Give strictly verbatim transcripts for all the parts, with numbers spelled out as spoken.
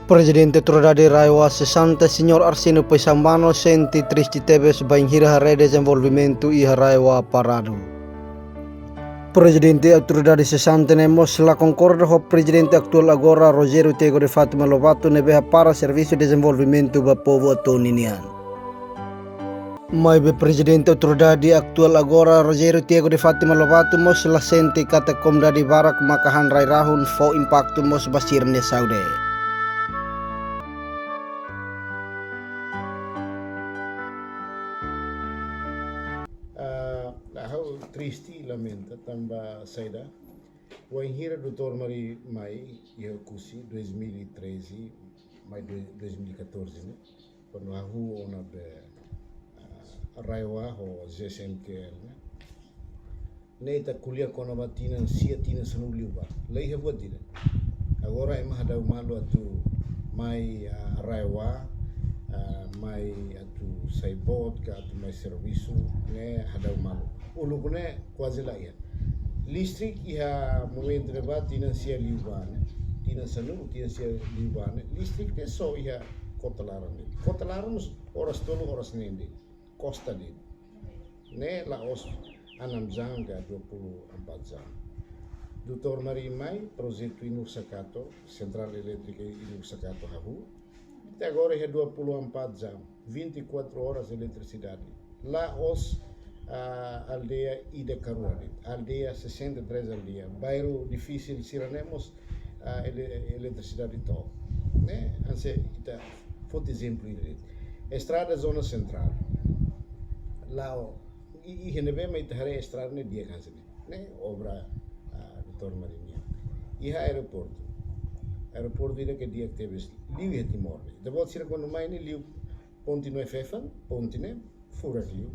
Prezidente Autoridade RAEOA sesante, Señór Arsénio Paixão Bano, sente triste tebes bainhira haree dezenvolvimentu iha RAEOA paradu. Prezidente Autoridade sesante ne'e mós la konkorda ho Prezidente atuál agora, Rogério Tiago de Fátima Lobato, ne'ebé hapara servisu dezenvolvimentu ba povu Atoni nian. Maibé Prezidente Autoridade atuál agora, Rogério Tiago de Fátima Lobato, mós la sente katak komunidade barak maka han rai-rahun, fó impaktu mós ba sira-nia saúde. Ah, ha'u triste, lamenta, tanba saida? Wainhira Doutór Mari mai iha Oekusi, dois mil e treze, mai doi-, dois mil e catorze, ne'e? Kuandu hahú ona be, ah, RAEOA ho Z C M T L, ne'e? Ne'e ita ko'alia kona-ba tinan sia, tinan sanulu liubá. La iha buat ida. Agora ema hadau malu atu mai, ah, RAEOA, ah, mai atu sai boot ka atu mai servisu, ne'e hadau malu. Uluk ne'e kuaze la iha. Listrik iha momentu ne'ebá tinan sia liubá ne'e. Tinan sanulu, tinan sia liubá ne'e. Listrik ne'e só iha kota laran de'it. Kota laran mós oras tolu, oras neen de'it. Kosta de'it. Ne'e la'ós enam jam ka dua puluh empat jam. Doutór Mari mai, projetu Inur Sakato, sentrál elétrika Inur Sakato hahú. Até agora é dua puluh empat jam, vinte e quatro horas eletricidade. La'ós, ah, aldeia ida ka rua de'it, aldeia sesenta e três aldeia, bairru difisil sira-ne'e mós, ah, ele-, eletrisidade to'o. Ne'e, hanesan ita foti ezemplu ida de'it. Estrada zona sentrál. La'o, i, iha ne'ebé mak ita haree estrada ne'e di'ak hanesan ne'e. Ne'e obra, ah, Doutór Mari nian. Iha aeroportu. Aeroportu ida ke di'ak tebes. Liu iha Timor ne'e. Ita-boot sira kuandu mai ne'e liu ponte no F F, ponte ne'e furak liu.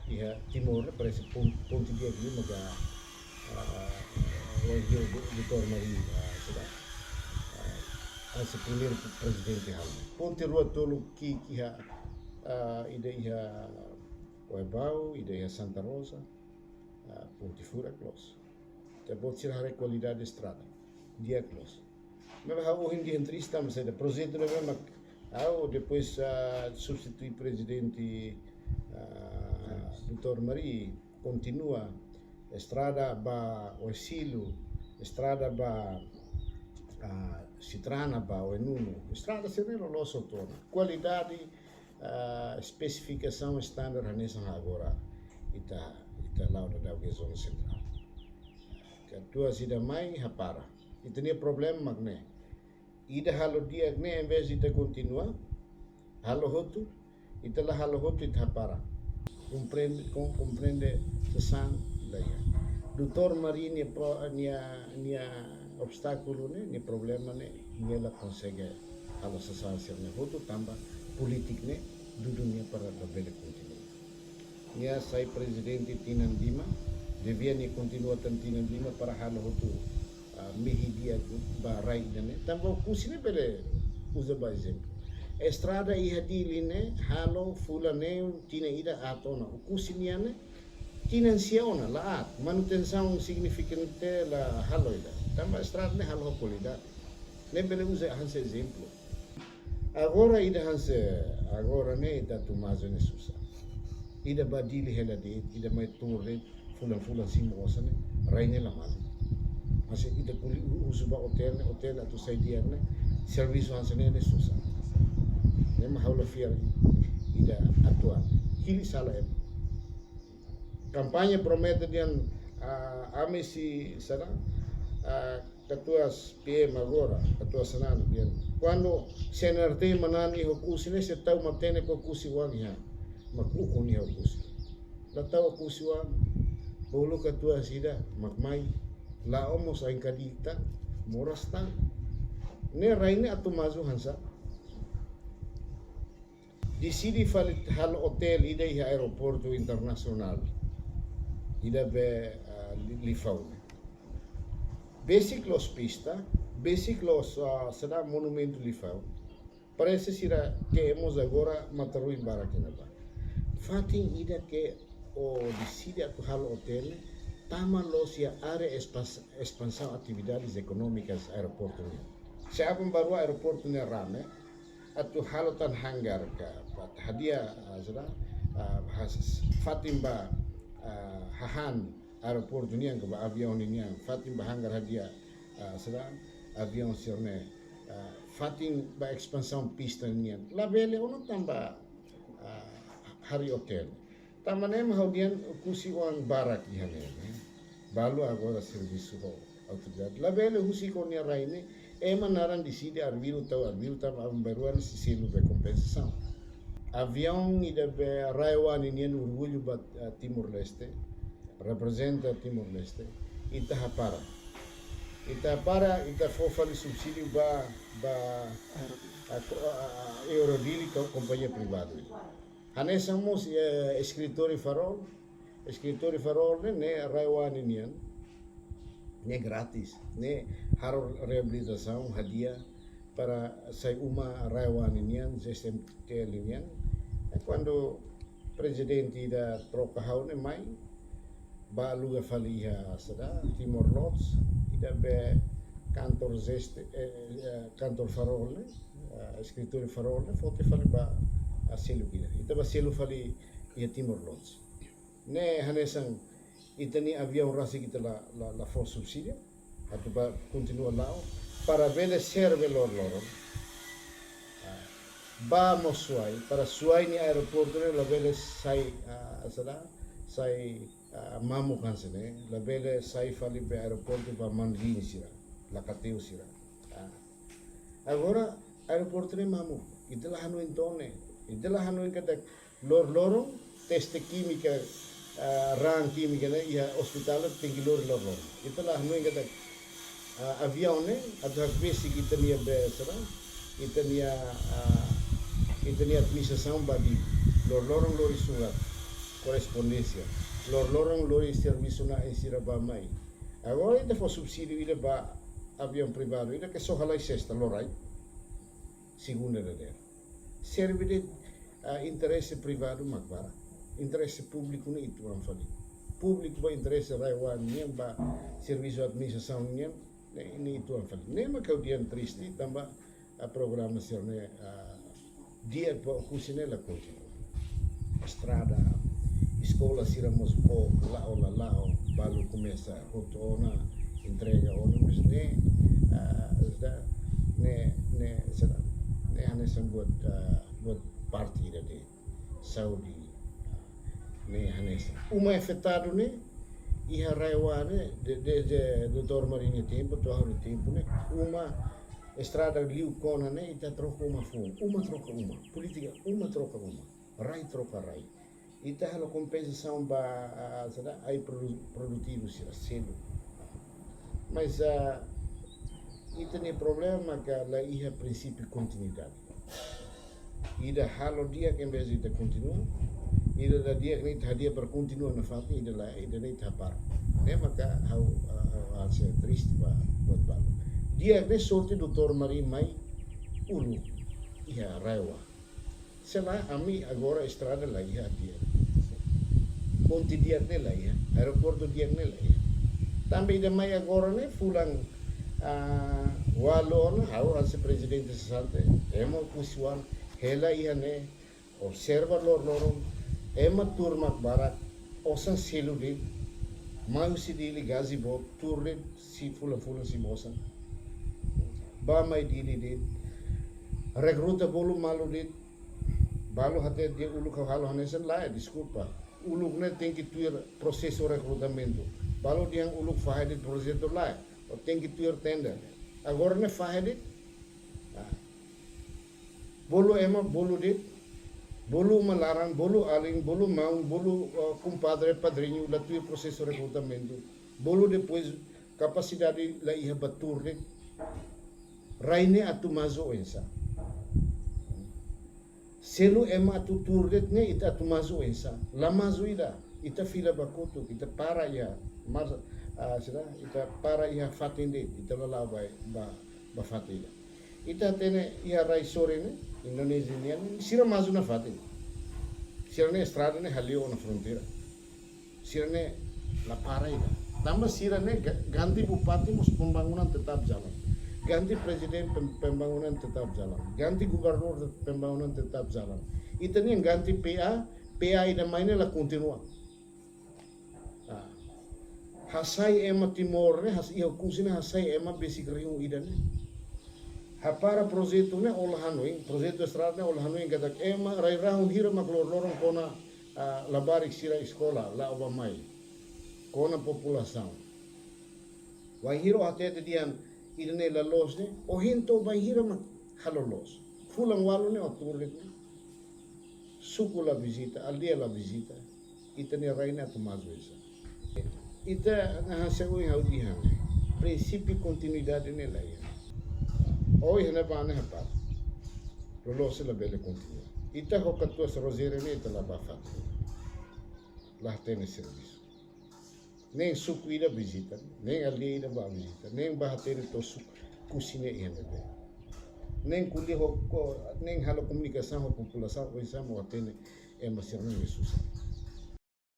Iha Timor ne'e parese pon-, ponte di'ak liu maka, ah, wainhira Doutór Mari, ah, sudah. Ah, hanesan primeiru prezidente halo. Ponte rua tolu ki'ik iha, ah, ida iha Oebau, ida iha Santa Rosa, ah, ponte furak loos. Ita-boot sira haree kualidade estrada. Di'ak loos. Maibé ha'u ohin dehan triste, maibé projetu ne'ebé mak ha'u depois, ah, substitui prezidente, ah, Doutór Mari, kontinua estrada ba Oesilo, estrada ba, ah, Citrana ba Oenunu. Estrada sira-ne'e loloos hotu ona. Kualidade, ah, espesifikasaun standar hanesan agora ita, ita la'o daudaun iha zona sentrál. Katuas ida mai hapara. Ita-nia problema mak ne'e. Ida halo di'ak ne'e, em vez de ita kontinua halo hotu, ita la halo hotu, ita hapara. Komprende, kom-, komprende sasán la iha. Doutór Mari nia pro-, nia, nia obstákulu ne'e, nia problema ne'e, nia la konsege halo sasán sira-ne'e hotu tanba polítika ne'e dudu nia para labele kontinua. Nia sai prezidente tinan lima, devia nia kontinua tan tinan lima para halo hotu, ah, mehi di'ak ba rai ida-ne'e. Tanba Oekusi ne'e bele uza ba ezemplu. Estrada iha Dili ne'e halo fulan neen, tinan ida aat ona. Oekusi nian ne'e tinan sia ona la aat. Manutensaun signifikante la halo ida. Tanba estrada ne'e halo ho kualidade. Ne'e bele uza hanesan ezemplu. Agora ida hanesan, agora ne'e ita atu mazu ne'e susar. Ida ba Dili hela de'it, ida mai tuur de'it, fulan-fulan simu osan ne'e, rai ne'e la malu. Mas ita ko'alia hu-, husu ba otél ne'e, otél atu sai di'ak ne'e, servisu hanesan ne'e, ne'e susar. Ne'e mak ha'u la fiar ida atuál. Hili sala ema. Kampaña promete dehan, ah, ami sei, sira, ah, katuas P M agora, katuas Xanana dehan. Kuandu C N R T manán iha Oekusi ne'e sei tau matenek Oekusi oan iha. Mak ukun iha Oekusi. La tau Oekusi oan, bolu katuas ida, mak mai, la'o mós ain kadita, moras tan. Ne'e rai ne'e atu mazu hanesan. Deside fali halo otél ida iha aeroportu internasionál. Ida be, ah, Li-, Lifau. Besik loos pista, besik loos, ah, sira monumentu Lifau. Parese sira ke emos agora mataruin barak iha ne'ebá. Fatin ida ke o deside atu halo otél, tama loos iha área espas-, espansaun atividades ekonómikas aeroportu nian. Se aban-bainrua aeroportu ne'e rame, atu halo tan hangar ka, hadi'a, ah, saida, ah, has-, fatin ba, ah, hahán aeroportu nian ka ba aviaun nian, fatin ba hangar hadi'a, ah, saida, aviaun sira-ne'e, ah, fatin ba espansaun pista nian. Labele ona tanba, ah, harii otél. Tanba ne'e mak ha'u dehan Oekusi oan barak iha ne'e, ne'e. Balu agora servisu ho autoridade. Labele husik ó-nia rai ne'e, ema naran deside arbiru tau arbiru tanba aban-bainrua ne'e sei selu be kompensasaun. Aviaun ida be RAEOA ninian, orgullu ba, ah, Timor-Leste, reprezenta Timor-Leste, ita hapara. Ita hapara, ita fó fali subsídiu ba, ba, a, ko-, a, a, Aerodili ka kompañia privadu. Hanesan mós, eh, Eskritóriu Farol, Eskritóriu Farol ne'e, ne'e RAEOA ninian, ne'e grátis, ne'e halo reabilitasaun hadi'a para sai uma RAEOA ninian, ZEESM-TL nian. I kuandu prezidente ida troka ha'u ne'e mai, bá aluga fali iha saida, Timor Lodge, ida be kantor ZEESM, eh, eh, kantor Farol ne'e, eh, Eskritóriu Farol ne'e, fó tiha fali ba, ah, selu ida. Ita bá selu fali iha Timor Lodge. Ne'e hanesan ita-nia aviaun rasik ita la, la, la fó subsídiu, atu bá kontinua la'o, para bele serve loroloron. Ah, bá mós Suai, para Suai nia aeroportu ne'e labele sai, ah, saida, sai, ah, mamuk hanesan ne'e, labele sai fali be aeroportu ba manlin sira, lakateu sira. Ah. Agora, aeroportu ne'e mamuk, ita la hanoin to'o ne'e, ita la hanoin katak loroloron teste kímika, ah, raan kímika ne'e iha ospitál tenke lori loroloron. Ita la hanoin katak, ah, aviaun ne'e atu hakbesik ita-nia be saida, ita-nia, ah, ita-nia administrasaun ba Dili. Loroloron lori surat korrespondénsia. Loroloron lori servisu na'in sira bá mai. Agora ita fó subsídiu ida ba aviaun privadu, ida ke só halai sesta, lorai, segunda dadeer. Serve de'it, ah, interese privadu mak barak. Interese públiku ne'e uitoan fali. Públiku ba interese RAEOA nian, ba servisu administrasaun nian, ne'e, ne'e uitoan fali. Ne'e mak ha'u dehan triste, tanba, ah, programa sira-ne'e, ah, di'ak ba Oekusi ne'e la kontinua. Estrada, eskola sira mós book, la'o la la'o, balu komesa hotu ona, entrega ona, mas ne'e, ah, saida, ne'e, ne'e, saida, ne'e hanesan buat, ah, buat parte ida de'it. Saúde, ne'e hanesan. Uma afetadu ne'e, iha RAEOA ne'e, de, de, de, doutór Mari nia tempu, to'o ha'u-nia tempu ne'e, uma estrada liu kona ne'e, ita troka uma foun, uma troka uma. Polítika, uma troka uma. Rai troka rai. Ita halo kompensasaun ba, ah, saida, ai produ-, produtivu sira, selu. Mas, ah, ita-nia problema ka la iha prinsípiu kontinuidade. Ida halo di'ak embés ita kontinua, ida la di'ak ne'e ita hadi'a para kontinua nafatin, ida la, ida ne'e ita hapara. Ne'e maka ha'u, ah, ha'u, ha'u sente triste ba, buat balu. Di'ak ne'e sorte doutór Mari mai uluk iha RAEOA. Se lae, ami agora estrada la iha di'ak. Ponte di'ak ne'e la iha, aeroportu di'ak ne'e la iha. Tanba ida mai agora ne'e fulan, ah, ualu ona, ha'u hanesan prezidente sesante, ema Oekusi-oan hela iha ne'e, observa loroloron, ema tuur mak barak, osan selu de'it, mai husi Dili, gazi boot, tuur de'it, sei fulan-fulan sei mosu. Bá mai Dili de'it. Rekruta bolu malu de'it. Balu hatete dehan uluk ha'u halo hanesan, lae, deskulpa. Uluk ne'e tenke tuir prosesu rekrutamentu. Balu dehan uluk fahe de'it projetu, lae. Ó tenke tuir tender. Agora ne'e fahe de'it. Ah. Bolu ema, bolu de'it. Bolu uma laran, bolu alin, bolu maun, bolu, ah, kumpadre, padriñu, la tuir prosesu rekrutamentu. Bolu depois kapasidade la iha ba tuur de'it. Rai ne'e atu maju oinsá? Selu ema atu tuur de'it ne'e ita atu maju oinsá? La maju ida. Ita fila ba kotuk, ita para iha mar-, ah, saida, ita para iha fatin de'it, ita la la'o ba, ba, ba fatin ida. Ita hatene iha rai sorin ne'e, Indonézia nian, sira maju nafatin. Sira-nia estrada ne'e hale'u ona fronteira. Sira-ne'e la para ida. Tanba sira-ne'e ga-, ganti bupati mós pembangunan tetap jalan. Ganti prezidente, pem-, pembangunan tetap jalan. Ganti gubernur, pembangunan tetap jalan. Ita-nia ganti P A, P A ida mai ne'e la kontinua. Ah. Hasai ema Timor ne'e, has-, iha Oekusi ne'e hasai ema besik rihun ida ne'e. Hapara projetu ne'e ó la hanoin, projetu estrada ne'e ó la hanoin katak ema rai-rahun hira mak loron-loron kona, ah, labarik sira eskola, la'o bá mai. Kona populasaun. Wainhira ó hatete dehan ida ne'e la loos ne'e, ó hein to'o bainhira mak halo loos. Fulan ualu ne'e ó tuur de'it ne'e. Suku la vizita, aldeia la vizita. Ita-nia rai ne'e atu maju oinsá? Ita ne'e hanesan ohin ha'u dehan. Prinsípiu kontinuidade ne'e la iha. Ohin ne'ebá ne'e hapara. Loloos labele kontinua. Ita ho katuas Rogério ne'e ita la bá fatin. La hatene servisu. Nein suku ida vizita, nein aldeia ida bá vizita, nein bá hatene to'o suku Oekusi ne'e iha ne'ebé. Nein ko'alia ho, ko-, nein halo komunikasaun ho populasaun, oinsá mak hatene ema sira-nia susar.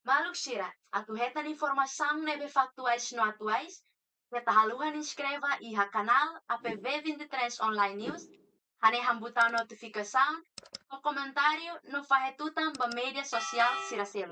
Maluk sira, atu hetan informasaun ne'ebé faktuais no atuais, keta haluha inskreve iha kanál A P V vinte e três Online News, hanehan butaun notifikasaun, no komentáriu, no fahe tutan ba média sosiál sira seluk.